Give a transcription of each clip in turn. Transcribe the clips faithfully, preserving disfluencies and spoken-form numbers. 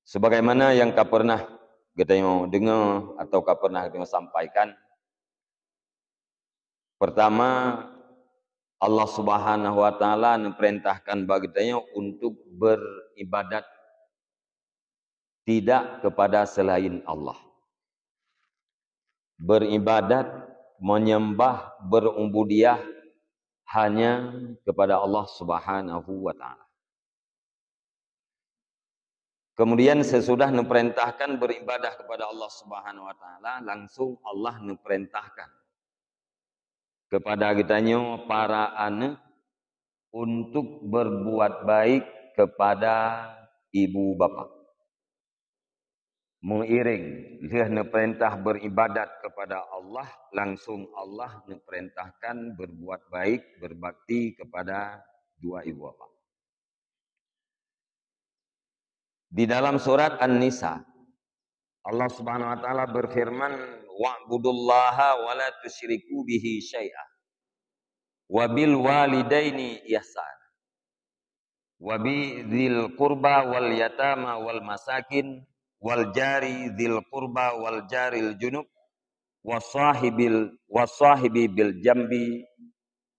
Sebagaimana nyang ka pernah geutanyoe deungoe atau ka pernah geutanyoe sampaikan, pertama, Allah Subhanahu wa Taala neupeurintahkan bak geutanyoe untuk beribadat tidak kepada selain Allah. Beribadat, menyembah, berubudiyah hanya kepada Allah Subhanahu wa Taala. Kemudian sesudah neupeurintahkan beribadah kepada Allah Subhanahu wa Taala, langsung Allah neupeurintahkan kepada geutanyoe para aneuëk untuk berbuat baik kepada ibu bapak. Meuiréng lheueh neupeurintah beribadat kepada Allah, langsung Allah neupeurintahkan berbuat baik, berbakti kepada dua ibu bapak. Di dalam surat An-Nisa, Allah Subhanahu wa Taala berfirman, "Wa'budullaha wa la tusyriku bihi syai'a, wa bil walidaini ihsana, wa bi dzil qurba wal yatama wal masakin, wal jari dzil qurba wal jaril junub, wa sahibil, wa sahibi bil jambi,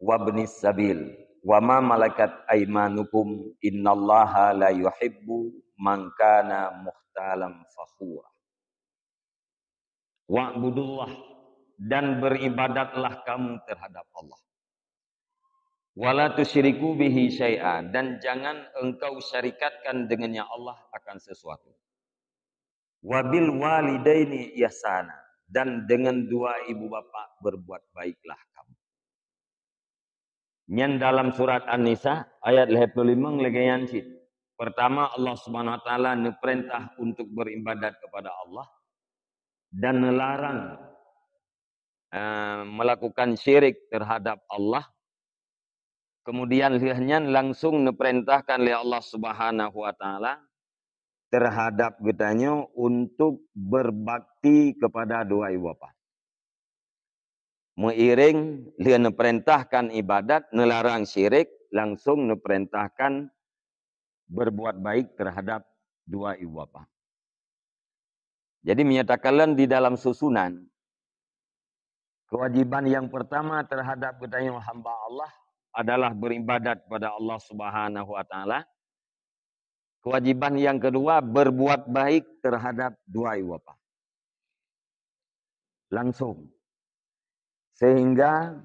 wa ibnis sabil, wa ma malakat aimanukum, innallaha la yuhibbu man kana mukhtalan fakhura." Wa'budullah, dan beribadatlah kamu terhadap Allah. Wa la tusyriku bihi syai'a, dan jangan engkau syarikatkan dengannya Allah akan sesuatu. Wa bil walidaini ihsana, dan dengan dua ibu bapak berbuat baiklah kamu. Nyan dalam surat An-Nisa ayat lhée ploh limong lagée nyan cit. Pertama, Allah Subhanahu wa Taala neupeurintah untuk beribadat kepada Allah dan neularang, eh, melakukan syirik terhadap Allah. Kemudian lheueh nyan langsung neupeurintahkan lé Allah Subhanahu wa Taala terhadap geutanyoe untuk berbakti kepada dua ibu bapak. Meuiréng lheueh neupeurintahkan ibadat, neularang syirik, langsung neupeurintahkan berbuat baik terhadap dua ibu bapak. Jadi, meunyoe takalon di dalam susunan, kewajiban yang pertama terhadap geutanyoe hamba Allah adalah beribadat kepada Allah Subhanahu wa Taala. Kewajiban yang kedua, berbuat baik terhadap dua ibu bapak. Langsung. Sehingga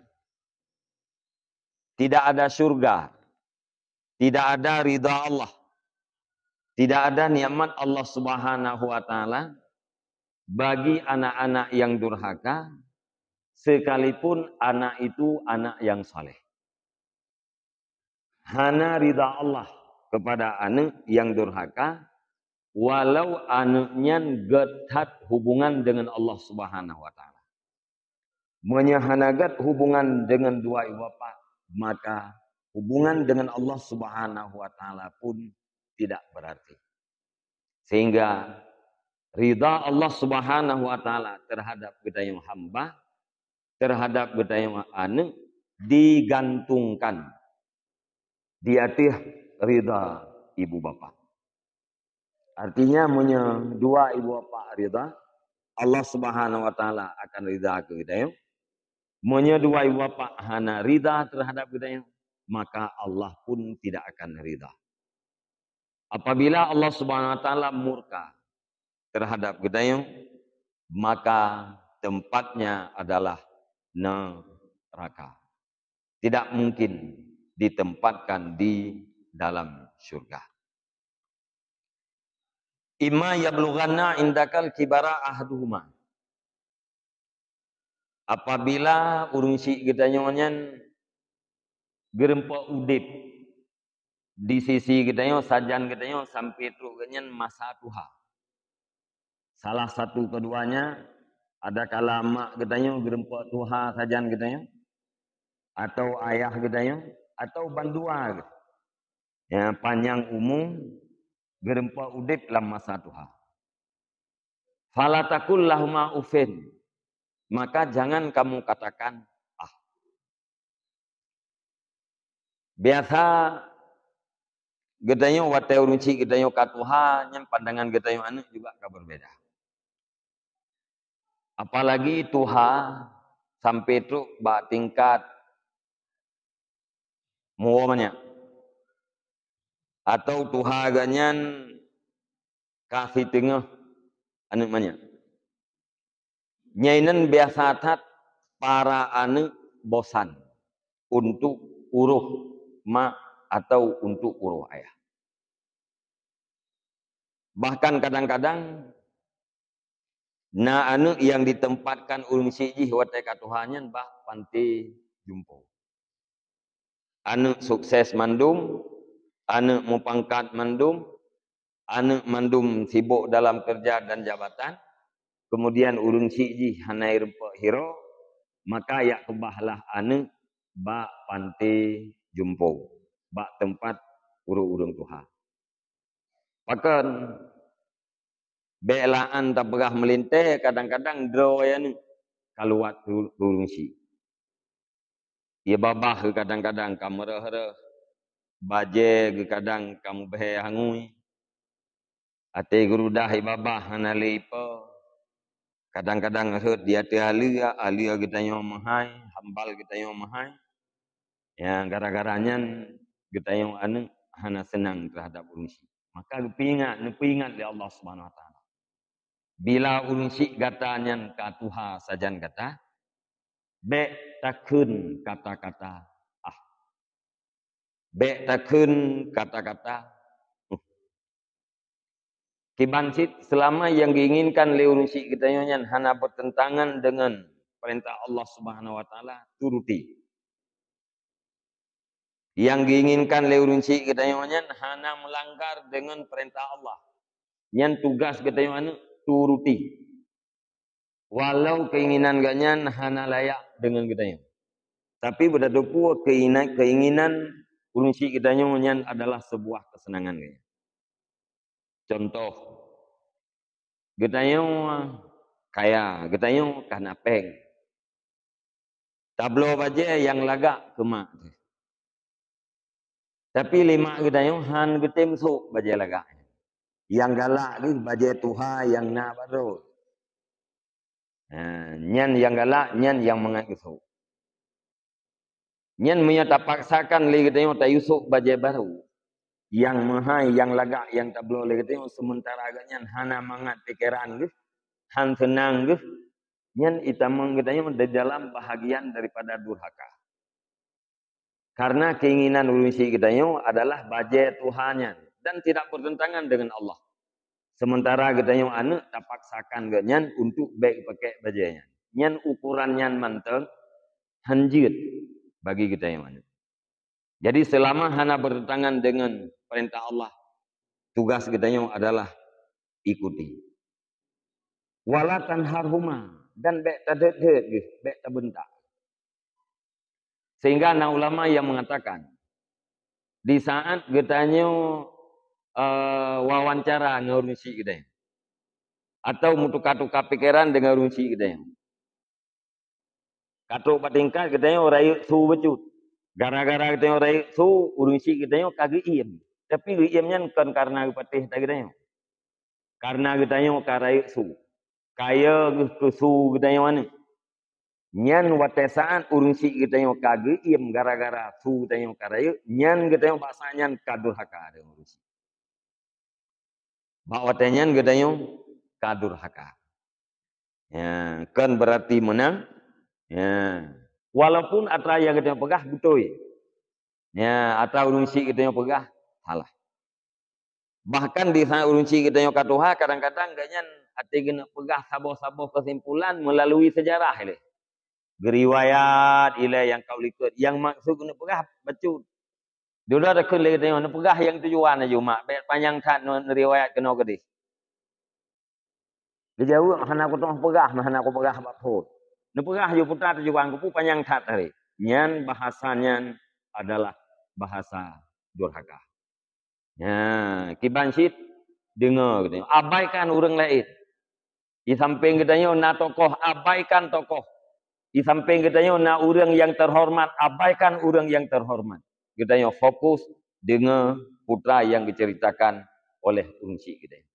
tidak ada syurga, tidak ada ridha Allah, tidak ada nikmat Allah Subhanahu wa Taala bagi anak-anak yang durhaka, sekalipun anak itu anak yang saleh. Hana ridha Allah kepada aneuëk nyang durhaka, walau aneuëk nyan gét that hubungan dengan Allah Subhanahu wa Taala. Meunyoe hana gét hubungan dengan dua ibu bapak, maka hubungan dengan Allah Subhanahu wa Taala pun tidak berarti. Sehingga ridha Allah Subhanahu wa Taala terhadap geutanyoe hamba, terhadap geutanyoe aneuëk digantungkan di ateueh ridha ibu bapak. Artinya, meunyoe dua ibu bapak ridha, Allah Subhanahu wa Taala akan ridha keu geutanyoe. Meunyoe dua ibu bapak hana ridha terhadap geutanyoe, maka Allah pun tidak akan ridha. Apabila Allah Subhanahu wa Taala murka terhadap geutanyoe, maka tempatnya adalah neraka. Tidak mungkin ditempatkan di dalam syurga. Imma yablughanna indakal kibara ahaduhuma. Apabila ureuëng syiek geutanyoe nyan geureumpok udeb di sisi geutanyoe, sajan geutanyoe sampai trok geuhnyan masa tuha. Salah satu keduanya, adakala mak geutanyoe geureumpok tuha sajan geutanyoe, atau ayah geutanyoe, atau bandua geuh. Ya, panjang umu, geureumpok udeb lam masa tuha. Fala taqul lahuma uffin, maka jangan kamu katakan, "Ah." Biasa geutanyoe watée ureuëng syiek geutanyoe ka tuha, nyan pandangan geutanyoe aneuëk juga ka berbeda. Apalagi tuha sampai trok bak tingkat muwoe manyak, atau tuha geuhnyan ka siteungoh aneuëk manyak. Nyan biasa that para aneuëk bosan untuk uroh mak atau untuk uroh ayah. Bahkan kadang-kadang na aneuëk nyang ditempatkan ureuëng syiek jih watée ka tuha nyan bak panti jumpo. Aneuëk sukses mandum, aneuëk mupangkat mandum, aneuëk mandum sibok dalam kerja dan jabatan, kemudian ureuëng syiek jih hana rumpok hiro, maka yak keubahlah aneuëk bak panti jumpo, bak tempat ureuëng-ureuëng tuha. Pakon bék laan tapeugah meulintée, kadang-kadang droe aneuëk kaluat ureuëng syiek. Ie babah kadang-kadang ka meureuh-reuh, bajée kadang ka meubeuhe hangui, até geurudah ie babah hana lé ipo. Kadang-kadang rhot di ateueh aleue, aleue geutanyoe meuhai, hambal geutanyoe meuhai. Ya, gara-gara nyan geutanyoe aneuëk hana seunang terhadap ureuëng syiek. Maka geupeuingat, neupeuingat lé Allah Subhanahu Wa Taala. Bila ureuëng syiek gata nyan ka tuha sajan gata, bék takheun kata-kata ah. Bék takheun kata-kata uh. Kiban cit, selama yang diinginkan lé ureuëng syiek geutanyoe nyan hana bertentangan dengan perintah Allah Subhanahu Wa Taala, turuti. Yang diinginkan lé ureuëng syiek geutanyoe nyan hana melanggar dengan perintah Allah, nyan tugas geutanyoe aneuëk turuti. Walau keinginan geuhnyan hana layak dengan geutanyoe, tapi beutateupeue keinginan, keinginan ureuëng syiek geutanyoe nyan adalah sebuah kesenangan geuhnyan. Contoh, geutanyoe kaya, geutanyoe kana péng. Tabloe bajée nyang lagak keu mak teuh. Tapi lé mak geutanyoe han geutem sôk bajée lagak. Nyang galak geuh bajée tuha nyang na bak droe. Ha, nyan nyang galak, nyan nyang mangat geusôk. Nyan meunyoe tapaksakan lé geutanyoe tayue sôk bajée barô, nyang meuhai, nyang lagak, nyang tabloe lé geutanyoe, seumeuntara geuhnyan hana mangat pikeran geuh, han seunang geuh, nyan itamong geutanyoe di dalam bahagian daripada durhaka. Karena keinginan ureuëng syiek geutanyoe adalah bajée tuha nyan dan tidak bertentangan dengan Allah. Sementara geutanyoe aneuëk tapaksakan geuhnyan untuk bék pakèk bajée nyan. Nyan ukuran nyan mantong han jeuet bagi geutanyoe aneuëk. Jadi selama hana bertentangan dengan perintah Allah, tugas geutanyoe adalah ikuti. Wala tanharhuma, dan bék tadeuet-deuet geuh, bék tabeuntak. Sehingga na ulama yang mengatakan, di saat geutanyoe, eh, wawancara ngon ureuëng syiek geutanyoe, atau meutuka-tuka pikeran dengan ureuëng syiek geutanyoe, ka trok bak tingkat geutanyoe rayeuk su bacut. Gara-gara geutanyoe rayeuk su, ureuëng syiek geutanyoe ka geuiem. Tapi geuiem nyan kon karena geupatéh ata geutanyoe. Karena geutanyoe ka rayeuk su. Kaya geuh keu su geutanyoe aneuëk. Nyan watée saat ureuëng syiek geutanyoe ka geuiem gara-gara su geutanyoe ka rayeuk, nyan geutanyoe bak saat nyan ka durhaka deungon ureuëng syiek. Bak watée nyan geutanyoe ka durhaka. Ya, kon berarti meunang. Ya. Walaupun atra nyang geutanyoe peugah beutôi. Ya, atra ureuëng syiek geutanyoe peugah salah. Bahkan di saat ureuëng syiek geutanyoe ka tuha, kadang-kadang geuhnyan até geuneuk peugah saboh-saboh kesimpulan melalui sejarah ilée. Geuriwayat ilée nyang ka u likot, nyang maksud geuneuk peugah bacut. Dudoe takheun lé geutanyoe, neupeugah nyang tujuan laju mak, bék panyang that neu-, neuriwayat keunoe keudeh. Geujaweueb, "Hana kuteumé peugah, hana kupeugah bak phon." Neupeugah laju puta tujuan, keupeue panyang that tadi. Nyan bahasa nyan adalah bahasa durhaka. Nya, kiban cit deungoe geutanyoe. Abaikan ureuëng laén. Di samping geutanyoe na tokoh, abaikan tokoh. Di samping geutanyoe na ureuëng nyang terhormat, abaikan ureuëng nyang terhormat. Geutanyoe fokus deungoe putra yang diceritakan oleh ureuëng syik geutanyoe.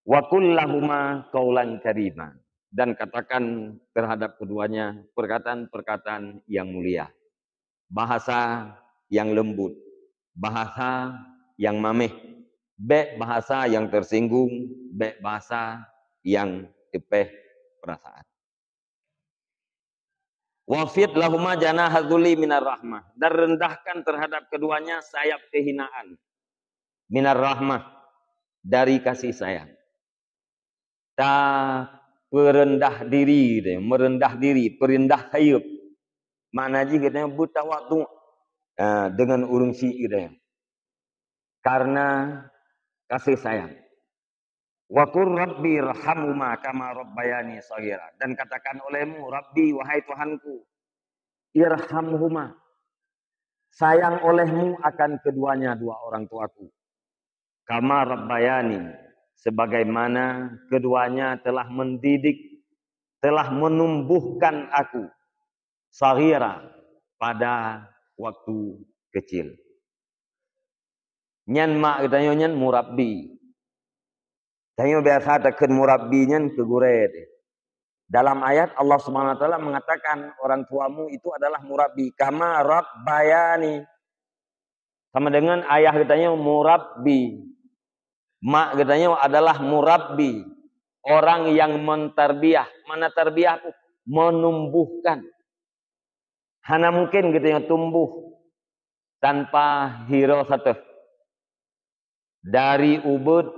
"Wa qul lahuma qaulan karima," dan katakan terhadap keduanya perkataan-perkataan yang mulia, bahasa yang lembut, bahasa yang mameh, bék bahasa yang tersinggung, bék bahasa yang teupeh perasaan. "Wakhfid lahuma janaha dzulli minar rahmah," dan rendahkan terhadap keduanya sayap kehinaan, minar rahmah, dari kasih sayang. Ta peureundah diri, meureudah diri, peureundah sayeup. Makna jih geutanyoe beutawadu, ha, deungon ureuëng syik geutanyoe. Karena kasih sayang. "Wa qur rabbi irhamhuma kama rabbayani shaghira." Dan katakan olehmu, "Rabbi, wahai Tuhanku, irhamhuma," sayang olehmu akan keduanya dua orang tuaku, "kama rabbayani," sebagaimana keduanya telah mendidik, telah menumbuhkan aku, "shaghira," pada waktu kecil. Nyan mak geutanyoe nyan murabbi. Tanyoe biasa takheun murabbi nyan keu gurée teuh. Dalam ayat Allah Subhanahu wa Taala mengatakan, "Orang tuamu itu adalah murabbi, kama rabbayani." Sama dengan ayah geutanyoe murabbi. Mak geutanyoe adalah murabbi, orang yang mentarbiah. Mana tarbiah tu? Menumbuhkan. Hana mungkin geutanyoe tumbuh tanpa hirau satéh. Dari ubeut,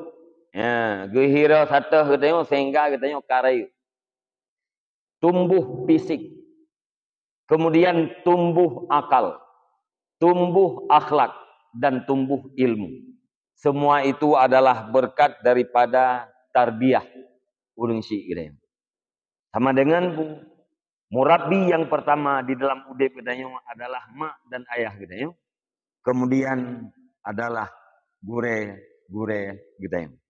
ya, geuhirau satéh geutanyoe sehingga geutanyoe ka rayeuk. Tumbuh fisik, kemudian tumbuh akal, tumbuh akhlak, dan tumbuh ilmu. Semua itu adalah berkat daripada tarbiyah ureuëng syik geutanyoe. Sama dengan bu-, murabbi yang pertama di dalam udeb geutanyoe adalah mak dan ayah geutanyoe. Kemudian adalah gurée-gurée geutanyoe.